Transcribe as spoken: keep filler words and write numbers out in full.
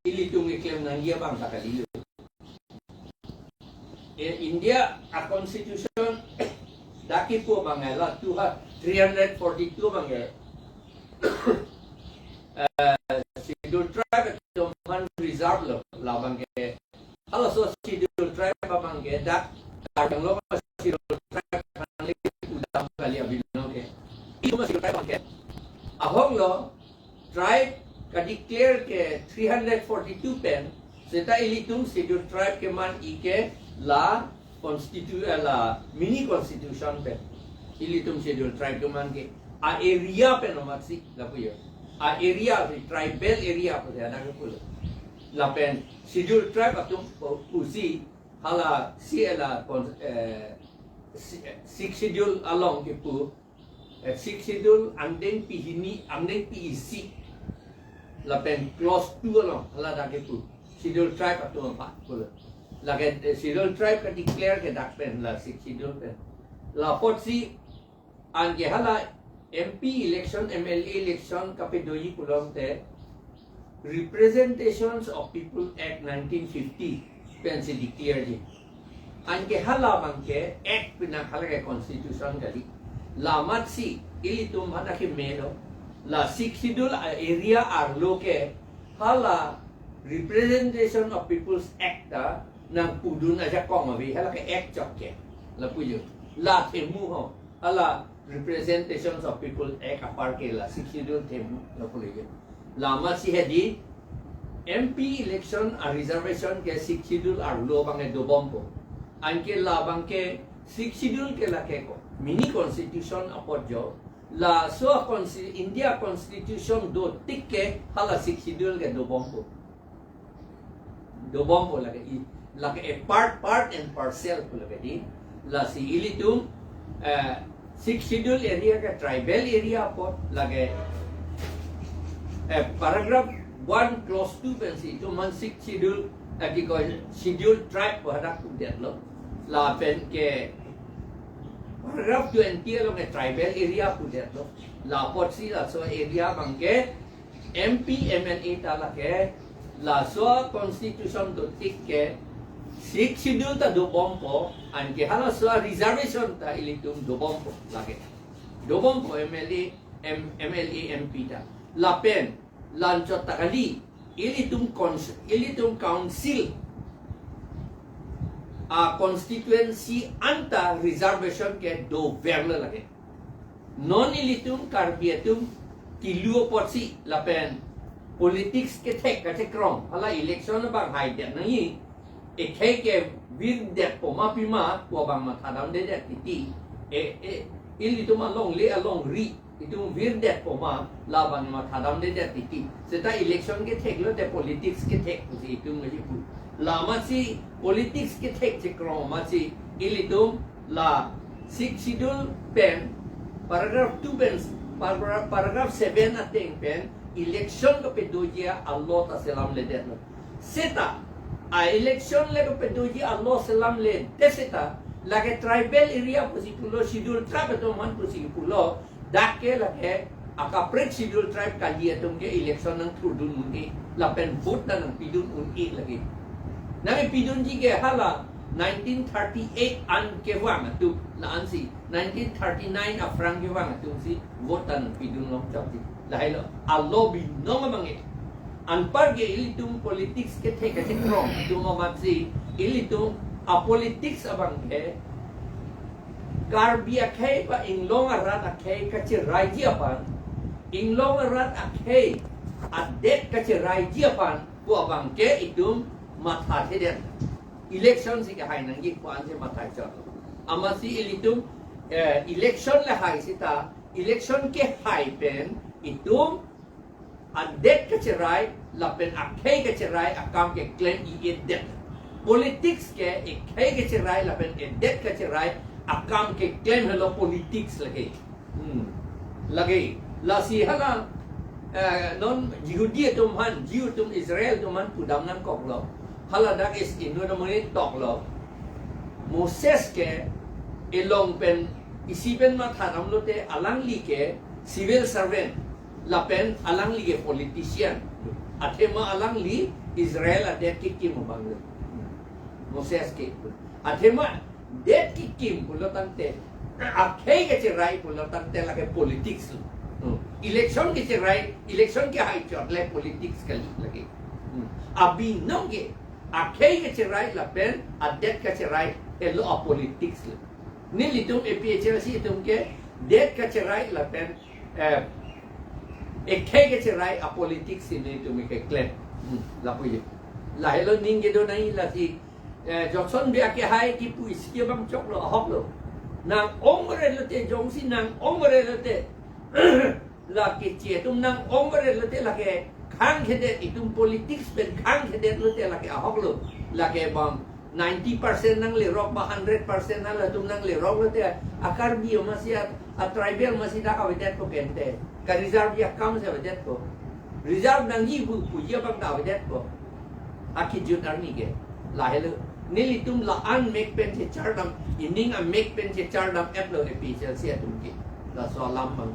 ilitum keklem nangji abang ta kalilo. E, India a constitution dak kipu abang la two ha-, three hundred forty-two abang ke, eh, Scheduled Tribe atum aphan reserve lo, labang ke. Halaso Scheduled Tribe abang ke dak Karbi Anglong Scheduled Tribe aphan le pudam kali abino ke. Itum Scheduled Tribe abang ke ahok lo, tribe ka-declare ke three hundred forty-two pen, seta ilitum Scheduled Tribe keman-i ke la constitu-, eh, la mini constitution pen ilitum Scheduled Tribe keman ke. A-area pen amatsi lapu jo. A-area, tribal area pu hadak kepulo. Lapen Scheduled Tribe atum pu-, pusi hala si ela kon-, eh, si-, Sixth Schedule along kipu, eh, Sixth Schedule angdengpi hini, angdengpi isi. Lapen clause two along hala dak kipu, Scheduled Tribe atum aphan pulo. Lake, eh, Scheduled Tribe ka-declare ke dak pen, la Sixth Schedule pen. La apotsi anke hala M P election, M L A election kapadoji pulote Representations of People Act nineteen fifty pensi declare ji. Anke hala abang ke act pina, hala ke constitution kali. La amatsi ilitum aphan akeme lo. La Sixth Schedule a-area arlo ke hala Representation of People's Act ta nangpudun ajakong ave, hala ke act chot ke. Lapu jo. La themu ho. Hala Representations of People Act apar ke la Sixth Schedule themu lapu lege. La amatsi hedi M P election a-reservation ke Sixth Schedule arlo abang ke dobompo. Anke labang ke Sixth Schedule ke lake ko mini constitution apot jo. Laso consti-, India constitution dotik ke hala Sixth Schedule ke dobompo. Dobompo lake i, lake a part, part and parcel pu lake di. Lasi ilitum, eh, Sixth Schedule area ke tribal area apot lake, eh, paragraph one clause two pensi itum aphan Sixth Schedule, eh, ki koi, Scheduled Tribe pu hadak pudetlo. Lapen ke paragraph twenty along ke tribal area pudetlo. La apotsi laso area abang ke M P, M L A ta lake laso constitution dotik ke Sixth Schedule ta dobompo, anke halaso reservation ta ilitum dobompo lake. Dobompo M L A, M-, M L A, M P ta. Lapen la anchot ta kali, ilitum cons-, ilitum council a-constituency anta reservation ke doverlo lake. Non ilitum Karbi atum kilu apotsi lapen politics kethek kachekrong, hala election abang haidet nangji, ekhei ke virdetpo ma pima pu abang mathadamdedet titi. E, e, ilitum alongle alongri itum virdetpo ma, labang mathadamdedet titi. Seta election kethek lote politics kethek pusi itum nangji pu. La amatsi politics kethek chekrong amatsi ilitum la Sixth Schedule pen, paragraph two pen, paragraph, paragraph seven ateng pen election kapadoji a-law ta selamledetlo. Seta a-election le kapadoji a-law selamledet seta, lake tribal area pusi pulo, Scheduled Tribe atum aphan pusi pulo, dak ke lake akaprek Scheduled Tribe kali atum ke election nangthurdun un-e, lapen vote ta nangpidun un-e lake. Nangpidunji ke hala nineteen thirty-eight an kevang atum, la-ansi nineteen thirty-nine aphrang kevang atumsi vote ta nangpidun longchokji. Lahailo a-law binong abang ke. Anpar ke ilitum politics kethek kachekrong atum amatsi ilitum a-politics abang ke Karbi akhei ba inglong arat akhei kacheraiji aphan, inglong arat akhei adet kacheraiji aphan pu abang ke itum mathathedet. Election si kehai nangji pu ansi mathachot. Amatsi ilitum, eh, election le hai seta, election kehai pen itum adet kacherai lapen akhei kacherai akam keklem-i-edet. Politics ke akhei kacherai lapen adet kacherai akam keklem helo politics lake. Hmm. Lake, lasi hala, eh, non Jihudi atum aphan, Jew atum, Israel atum aphan pudam nangkoklo. Hala dak is inu namuni toklo. Moses ke elong pen, isi pen mathadamlote alangli ke civil servant lapen alangli ke politician. Athema alangli Israel adet kekim abang lo. Moses ke. Athema det kekim pulo tangte, akhei kacherai pulo tangte lake politics lo. Hmm. Election kacherai, election kehai chot le politics kali lake. Hmm. Abinong ke, akhei kacherai lapen adet kacherai helo a politics lo. Nelitum A P H L C atum ke det kacherai lapen, eh, akhei kacherai a politics si nelitum keklem. Hmm, lapu ye. Lahelo ning kedo nai lasi, eh, Johnson Bey akehai kipu isi abang choklo, ahoklo. Nang-ong re lote, jongsi nang-ong re lote, lake chi atum nang-ong re lote lake khangkhedet, itum politics pen khangkhedet lote lake ahoklo. Lake bang ninety percent nanglerok ba hundred percent halatum nanglerok lote, a Karbi masi a, a tribal masi dak avedetpo kente. Ka reserve akam si avedetpo. Reserve nangji pu, puji abang ta avedetpo. Akejut arni ke. Lahelo. Nelitum la-an mek pen chechardam, ining amek pen chechardam-etlo A P H L C atum ke. Laso alam bang.